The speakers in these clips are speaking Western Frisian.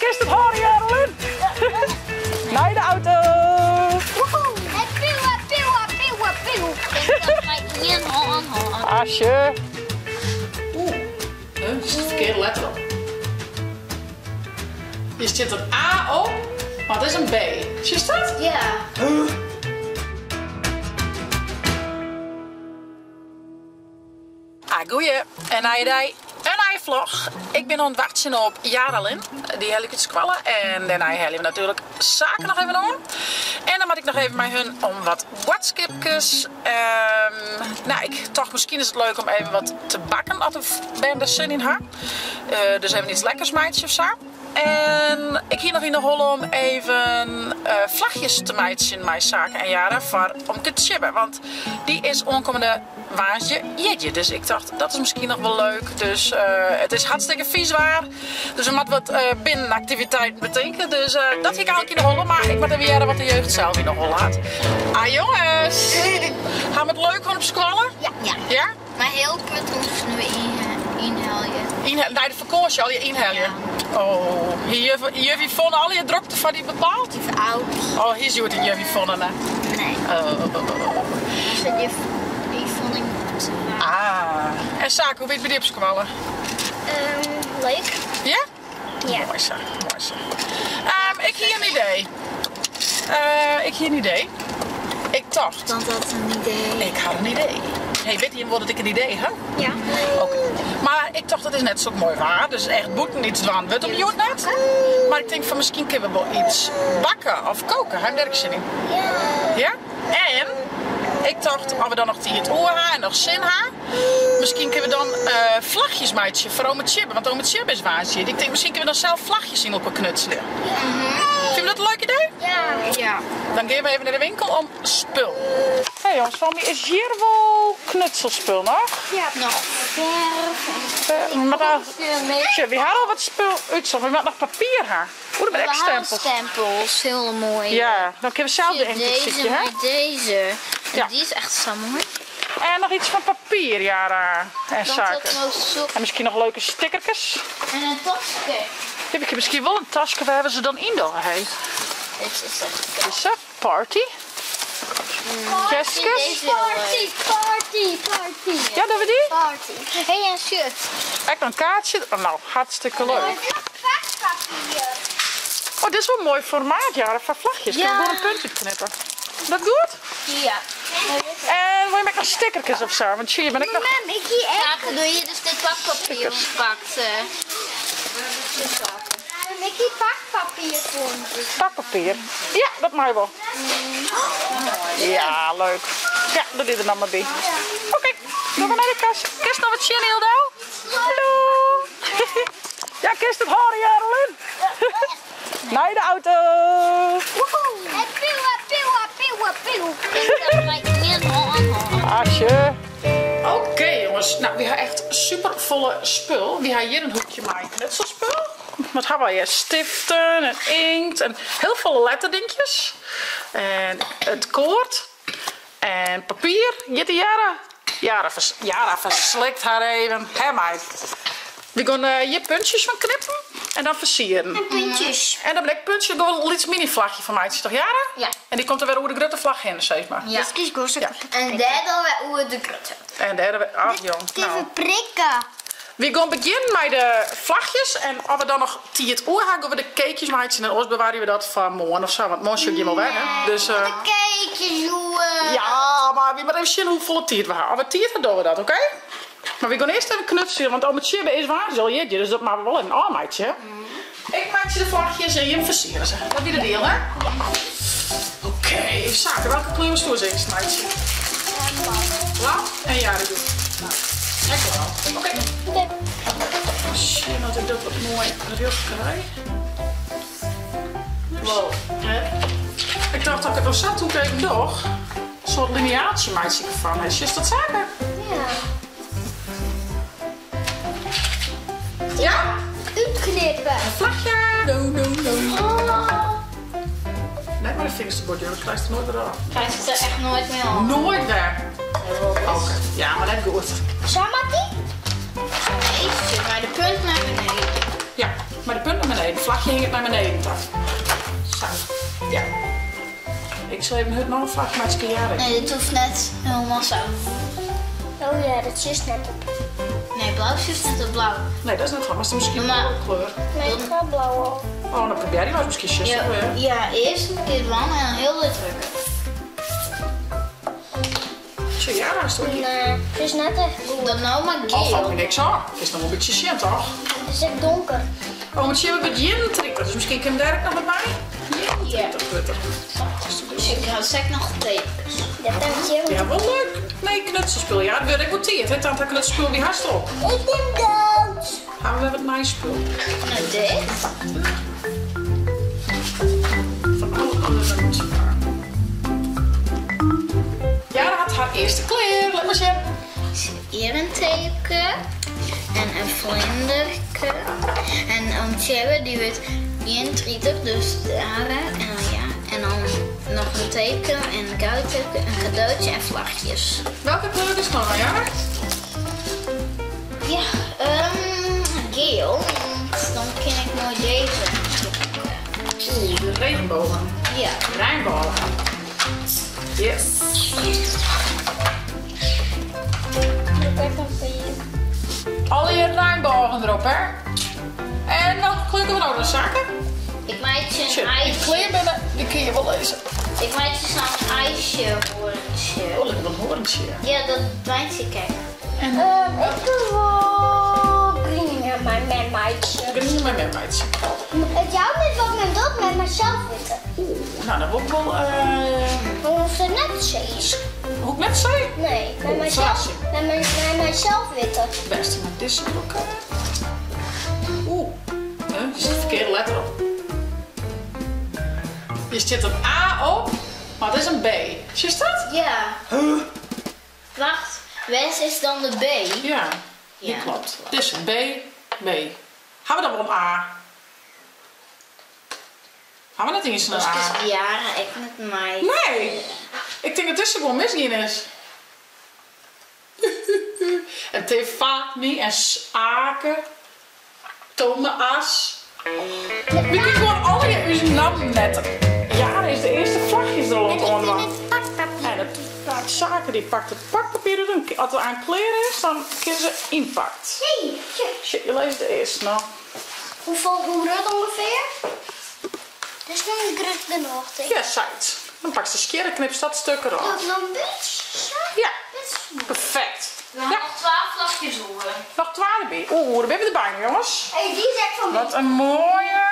Kinst it hâlde, Jarlin? Nei de auto! En pieuw, pieuw, pieuw, pieuw. Ik dat mei ien hân hâlde. Asje. Oeh, der stiet de ferkearde letter op. Hjir stiet in A op, mar it is in B. Sjochst dat? Ja. Ah, goeie. In nije dei, in nije vlog. Ik bin oan it wachtsjen op Jaralin. Dy helje ik út skoalle en dêrnei helje we natuerlik Sake noch even oan. En dan moat ik noch even mei hun om wat boadskipkes. Nou, ik tocht miskien is it leuk om even wat te bakken as de bern der sin yn ha. Dus even iets lekkers meitsje of sa. En ik hie noch yn de holle om even vlagjes te meitsjen mei Sake en Jara foar omke Tsjibbe. Want dy is oankommende woansdei jierdei. Dus ik tocht dat is miskien noch wol leuk. Dus it is hartstikke fies waar. Dus we moatte wat binnenaktiviteiten betinke. Dus dat hie ik eigentlik yn de holle. Mar ik moat even hearre wat de jeugd sels yn de holle hat. Ah jonges, ha we it leuk hân op skoalle? Ja. Ja? Mar hiel put moasten we ynhelje. Nei de fakânsje allegear ynhelje? Ja. Oh, hie juf Yvonne allegear drokte foar dy bepaald? Juf Aukje. Oh, hie se hjoed in juf Yvonne? Nee. Oh. Se juf Yvonne te Ah. En Sake, hoe wie it by dy op skoalle? Leuk. Ja? Ja. Moai sa, moai sa. Ik hie in idee. Ik hie in idee. Ik tocht. Want dat in idee. Ik ha in idee. Hey, witte jim wol dat ik in idee ha? Ja. Oké. Mar ik tocht it is net sok moai waar, dus echt bûten iets dwaan wurdt him hjoed net. Mar ik tink fan miskien kinne we wol iets bakke of koke. Ha jim dêr ek sin yn? Ja. Ja? En ik tocht, as we dan noch tiid oer ha en noch sin ha, miskien kinne we dan flachjes meitsje foar ome Tsjibbe, want ome Tsjibbe is woansdei. Ik tink miskien kinne we dan sels flachjes yn elkoar knutselje. Fine we dat in leuk idee? Ja. Ja. Dan gean we even nei de winkel om spul. Hey jongens, foar my is hjir wol knutselspul noch? Ja. Noch verf. Maar dan, sjoch, we ha al wat spul útsocht, we moatte noch papier ha. Oeh, der binne ek stempels. Stempels, hiel moai. Ja, dan kinne we sels de inkt sykje, hè? Deze mei deze. Ja. Dy is echt sa moai. En noch iets fan papier, Jara. En saken. En miskien noch leuke stickerkes. En in taske. Ja, we kinne miskien wol in taske, wêr we se dan yn dogge, hé. Dit is echt Is dat party? Kerstjes? Party, party, party. Ja, dogge we dy? Party. Hey, en shirt. Ek noch in kaartsje. Oh, nou, hartstikke leuk. Pakpapier. Oh, dit is wol in moai formaat, Jara, foar flachjes. Kinne we gewoan in punt útknippe. Is dat goed? Ja. En wol je ek noch stickerkes of sa? Want sjoch, hjir bin ik noch. Mem, ik hie ek. Saken, doe je dus dit pakpapier pakt. Ik hie pakpapier fûn. Pakpapier? Ja, dat mei wol. Ja, leuk. Ja, dat is der noch mar by. Oké, dogge we nei de kas. Kinst noch wat sjen, Hildo? Hallo! Ja, kinst it hâlde, Jarlin? Nei de auto! En pieuw, pieuw, pieuw, pieuw. Asje. Oké jongens, nou we ha echt super folle spul. We ha hjir in hoekje mei knutselspul. Wat ha wy hjir? Stiften en inkt en hiel folle letterdinkjes. En it koart en papier. Giet de Jara? Jara, Jara ferslikt har even. Hè meid. We gaan hjir puntjes fan knippen en dan fersieren. En puntjes. En dan bin ek puntjes, ik wol in lyts mini vlagje fan meitsje, toch Jara? Ja. En dy komt der wer oer de grutte flagge hinne, sis mar. Ja. Ja. En dêr dan wer oer de grutte. En dêr wer, ach jong. Even Nou. prikken. We gaan begjinnen mei de vlagjes en as we dan noch tiid oer ha, gaan we de cakejes meitsjen en oars bewarje we dat foar moarn of sa, want moarn sjoch ik jim alwer, hè. Dus, De cakejes, jongen. Ja, mar we moatte even sjen hoefolle tiid we ha. As we tiid ha, dogge we dat, oké? Mar we gaan earst even knutseljen, want ome Tsjibbe is woansdei al jierdei, dus dat moatte we wol even ôfmeitsje, hè. Ik meitsje de vlagjes en jim fersiere se. Dat wie de deal, hè? Oké, Sake, welke kleur wolst do as earst meitsje? Blau. En Jari doet ek blau. Oké. Sjen oft ik dat wat moai rjocht krij. Wow. Ik tocht dat ik it no sa tûk even doch. In soart liniaaltsje meitsje ik derfan. Sjochst dat, Sake? Ja. Ja? Útknippe. Een vlagje. No, no, no. Oh. Net mei de fingers te bot, dat krijst der noait wer ôf. Krijst der echt noait mear ôf. Noait wer. Oké. Ja, mar net goed. Sa moat dy? Nee, mei de punt nei beneden. Ja, mei de punt nei beneden. beneden. Vlagje hinget nei beneden ta. Sa. Ja. Ik sil even hurd noch in vlagje meitsje, ja. Nee, dit hoecht net helemaal zo. Oh ja, dat zit net op. Nee, blauw zit net op blauw. Nee, dat is net waar. Maar het is misschien Maar- een kleur. Nee, het gaat blauw al. Oh, dan probeer je maar misschien juist Ja, weer. ja, eerst een keer lang en dan heel dit drukken. Tja, ja, daar is het ook. Nee, het is net echt goed. Dat nou maar Oh, valt me geel. niks aan. Het is nog wel een beetje shit, toch? Het is echt donker. Oh, maar ze hebben het 31, dus misschien kan daar ook nog wat bij. 31 Twitter. Dus ik ga sek nog tekens. Dat heb je. Ja, wel leuk. Nee, knutselspul. Ja, dat wil ik wel tijd. hè. Tante knutselspul, wie haast op? Ik ben dood. Gaan we wat nice spul. Nou, dit. Van alle kleuren moet ze maar. Ja, dat had haar eerste kleur. Laat maar zien. Hier een teken en een vlinderke. En een tjebbe die wordt 31, dus daar. En dan, ja, en dan nog een teken en een goudteken, een cadeautje en vlagjes. Welke kleur is het nou, ja? Ja, geel. Want dan ken ik mooi deze. Oeh, de regenbogen. Ja. Rijnbogen. Yes. Ik heb een vier. Al je rijnbogen erop, hè? En welke kleur kunnen we nou dan zaken? Ik maak je Shit, een die ijsje. kleur binnen, die kun je wel lezen. Ik maak je zo'n ijsje horentje. Oh, lekker een horentje. Ja, dat wijntje kijk. Ik wil wel green met mijn met meidje. Ik ben niet meer met meidje. Het jou met wat men doet met mezelf witten. Oeh, nou dan wil ik wel. Maar hoeft het net zees. Hoe ik net zei? Nee, met Oh, mijzelf, verrassing. met mijn, met mijzelf witten. Beste, maar dit is ook. Oeh, hè, er zit de verkeerde letter op. Hier zit een A op, maar het is een B. Zie je dat? Ja. Wacht, Wes is dan de B. Ja, die Ja. klopt. Het is een B, B. Gaan we dan wel een A? Gaan we net eens een Dat A? is jaren ik met mij. Nee, ik denk dat dit gewoon misgien is. en Tefani en Sake, Thomas. We kunnen gewoon alle je naam net. Ja, dat is de eerste vlagjes er al En ik aan. vind het pakpapier. En het pakt Sake die pakt het pakpapier uit. Als het aan kleren is, dan kunnen ze inpakt. Hey, tje. Shit, je leest de eerste nou. Hoeveel, hoe groot ongeveer? Dat is nog niet groot genoeg, denk ik. Ja, zoiets. Dan pak ze skeren, knip dat stuk eraf. Doe ik nog een beetje zo? Ja, Dit is perfect. We gaan Ja, nog 12 vlagjes horen. nog 12 bij. Oeh, daar ben we erbij, jongens. Hey, die is echt van mij. Wat een mooie.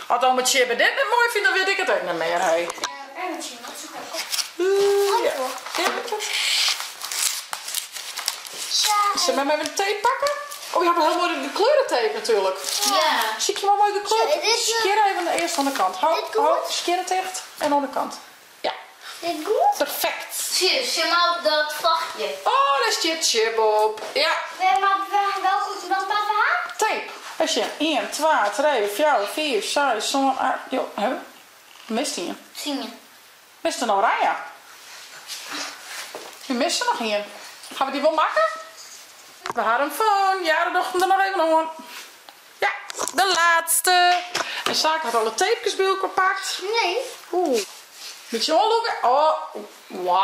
Als oma Chibbe dit niet mooi vindt, dan weet ik het ook niet meer. Hey. En wat is ook. Oeh, ja. Ja, weet je. Ja. Zullen we maar even een tape pakken? Oh, je hebt een heel mooie de kleurentape natuurlijk. Ja. Zie ik je maar mooi gekleurd? Zo, dit is, Skeer even de eerste aan de kant. Hou, Dit goed? hou, skeer het echt en aan de kant. Ja, Dit goed? perfect. Zie, zie maar op dat vlagje. Oh, daar zit chip op. Ja, We maar welke wat maar we tape. Als je 1, 2, 3, 4, 5, 6, 7, 8, joh, huh? Mist hier. Zie je. Mist er een oranje? We missen nog één. Gaan we die wel maken? We hadden een phone. Ja, dat dachten we er nog even aan. Ja, de laatste. En Saak had alle tapejes bij elkaar gepakt. Nee. Oeh. Beetje onloeken. Oh, wauw.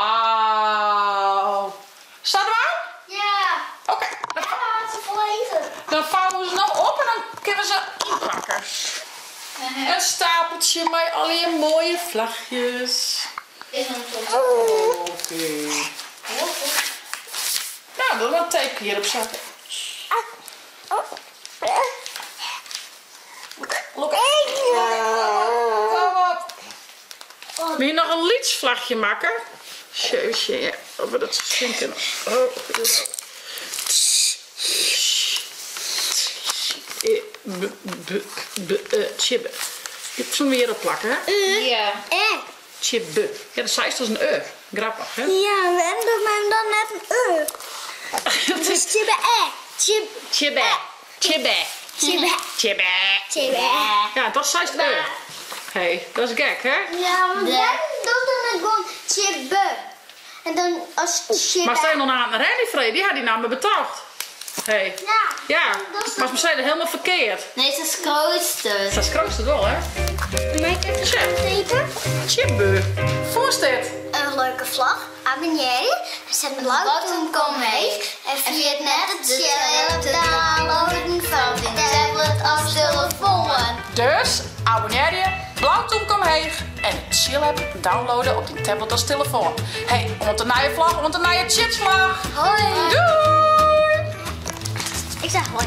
Staat er aan? Ja. Oké. Dan, Ja, we hadden ze volledig. dan vouwen we ze nou op en dan kunnen we ze inpakken. Een stapeltje met al je mooie vlagjes. Is een tot. Oké. Nou, dan een tape hier op zakken. Look. Kom op. Wil je nog een lietsvlagje maken? Jeetje, ja. Of we dat zo zien kunnen. Oh, E, B, B, B, E, chibbe. Ik zal hem weer op plakken, hè? Ja. Eh. Chibbe. Ja, dat zei als een e. Grappig, hè? Ja, en doe maar dan net een e. Het is Chibbe e. Chib. chibbe. Chibbe. Chibbe. Chibbe. Chibbe. Ja, dat zei het e. Hé, hey, dat is gek, hè? Ja, want jij doet dan gewoon chibbe. En dan als chibbe. Maar stel je nog aan Rennie Vrede, die had die naam betaald. Hey. Ja. Ja, Dat is maar ze zeiden helemaal ferkeard. Nee, se skrootst it. Sa skrootst it wol, hè? Mei ik even Tja. tapen? Tjibbe. Fûnst dit? In leuke vlog. Abonnearje. Set blauw kom omheech. En ferjit net de Tsjil te downloaden fan dyn tablet of telefoan. Dus abonnearje, blau tûmke omheech en de Tsjil-app downloade op dyn tablet as telefoan. Hey, oant de nije vlog, oant de nije chipsvlog. Hoi. Doei! Ik zeg hoi.